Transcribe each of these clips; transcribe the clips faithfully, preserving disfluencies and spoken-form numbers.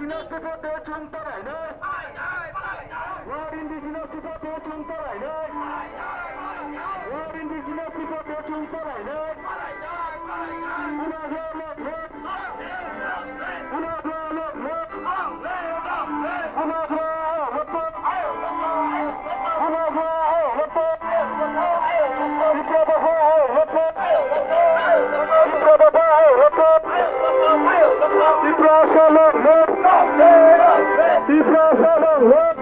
Indigenous People Day chwng talainai. World Indigenous People Day chwng talainai. World Indigenous People Day chwng talainai. Bubagra lok lok. Bubagra lok lok. Bubagra lok lok. Bubagra lok lok. Tipra Motha hai lok lok. Tipra Motha hai lok lok. Tiprasa lok lok. Tiprasa lok lok.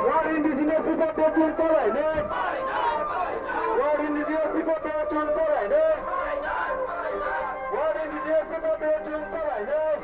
World Indigenous People Day chwng talainai. World Indigenous People Day chwng talainai. World Indigenous People Day chwng talainai.